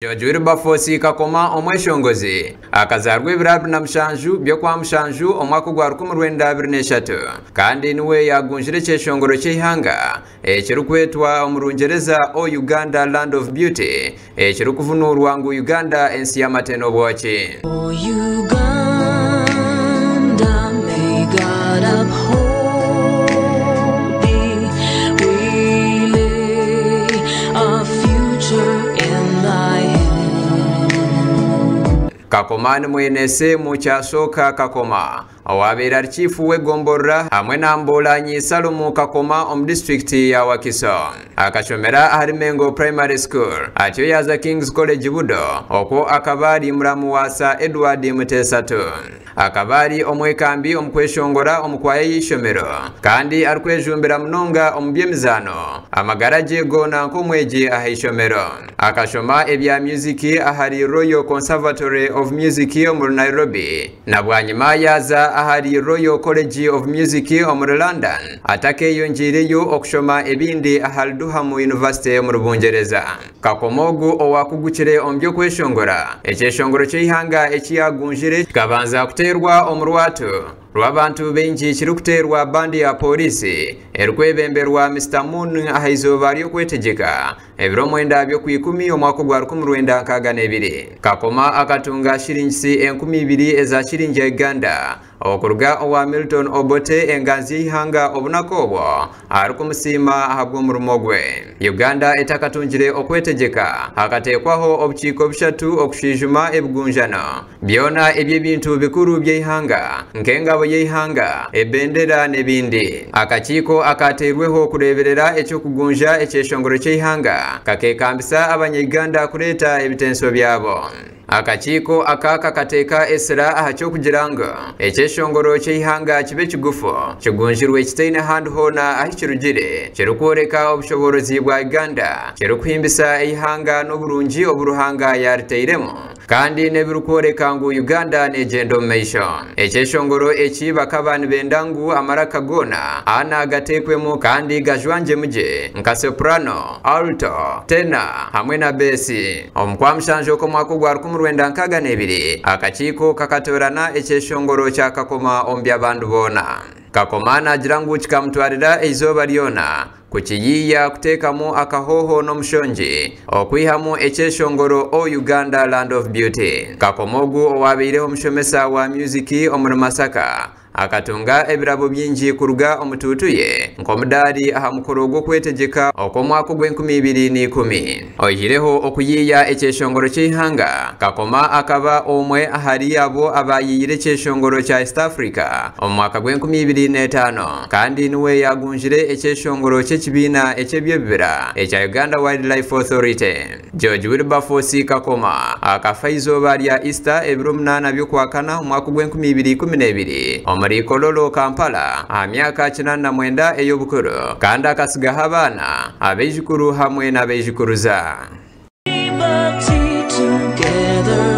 George Wilberforce Kakoma omweshongozi akazaarwa ebiro 27 by'Okwamushanju omwaka ogwa 1923 kandi niwe yaagunjire ekyeshongoro ky'eihanga ekirikwetwa omu Rungyereza O Uganda Land of Beauty ekirikuvunuurwa ngu Uganda ensi y'amate n'obwoki. O Uganda, may God uphold thee. We lay our future in thy hand. Kakoma ni mwene Seemu Kyasooka Kakoma owaabaire ari Chiifu w'egomborora hamwe na Mbolanyi Salumu Kakoma omu disiturikiti ya Wakiso. Akashomera ahari Mengo Primary School atyo yaaza King's College Budo okwo akaba ari muramu wa Sir Edward Muteesa ii. Akaba ari omwekambi omu kweshongora omu kwaya y'eishomero kandi arikwejumbira munonga omu by'emizaano amagara gye goona nk'omwegi aha ishomero. Akashoma ebya myuziki ahari Royal Conservatory of Music omuri Nairobi na bwanyima yaaza ahari Royal College of Music omuri London atakeyongyeireyo okushoma ebindi ahari Durham University omuri Bungyereza. Kakoma ogu owaakugukire omu by'okweshongora, ekyeshongoro ky'eihanga eki yaagunjire kikabanza kuteerwa omu rwatu rw'abantu baingi kirikuteerwa bandi ya pooriisi erikwebemberwa Mister Moon aha izooba ry'okwetegyeka ebiro 9 by'Okwikumi omwaka ogwa 1962. Kakoma akatunga shiringisi 2000 eza shiringi ya Uganda okuruga owa Milton Obote enganzi y'eihanga obunaku obwo arikumusiima ahabw'omurimo gwe. Uganda etakatungire okwetegyeka hakateekwaho obukiiko bushatu okushwijuma ebigunjano byona eby'ebintu bikuru by'eihanga nk'engabo y'eihanga, ebendera n'ebindi. Akakiiko akateirweho kureeberera eky'okugunja ekyeshongoro ky'eihanga kakekambisa abanya-Uganda kureeta ebitenso byabo. Akakiiko aka kakateeka esira aha ky'okugira ngu ekyeshongoro ky'eihanga kibe kigufu kigunjirwe kitaine handi hoona ahi kirugire kirikworeka obushoboorozi bwa Uganda kirikuhimbisa eihanga n'oburungi obu Ruhanga yariteiremu kandi n'ebirikworeka ngu Uganda neegyenda omu maisho. Ekyeshongoro eki bakaba nibenda ngu amaraka goona ana gateekwemu kandi gajwangyemu gye nka soprano, alto, tenor hamwe na bass. Omu Kwamushanju okw'omwaka ogwa 1962 akakiiko kakatoorana ekyeshongoro kya Kakoma omu by'abantu boona. Kakoma naagira ngu kikamutwarira eizooba ryona kukiyiiya kuteekamu akahooho n'omushongi okwihamu ekyeshongoro O Uganda Land of Beauty. Kakoma ogu owabaireho omushomesa wa myuziki omuri Masaka akatunga ebirabo bingi kuruga omu tuutu ye nk'omudaari aha mukoro gw'okwetegyeka okw'omwaka ogw'e2010. Oihireho okuyiiya ekyeshongoro ky'eihanga, Kakoma akaba omwe ahari abo abayiiyire ekyeshongoro kya East Africa omu mwaka gw'e2005 kandi niwe yaagunjire ekyeshongoro ky'ekibiina eky'eby'ebibira ekya Uganda Wildlife Authority. George Wilberforce Kakoma akafa eizooba rya Easter ebiro 8 by'Okwakana omwaka ogw'e2012 omuri Kololo, Kampala aha myaka 89 ey'obukuru kandi akasigaho abaana, abaijukuru hamwe n'abaijukuruza. Liberty together.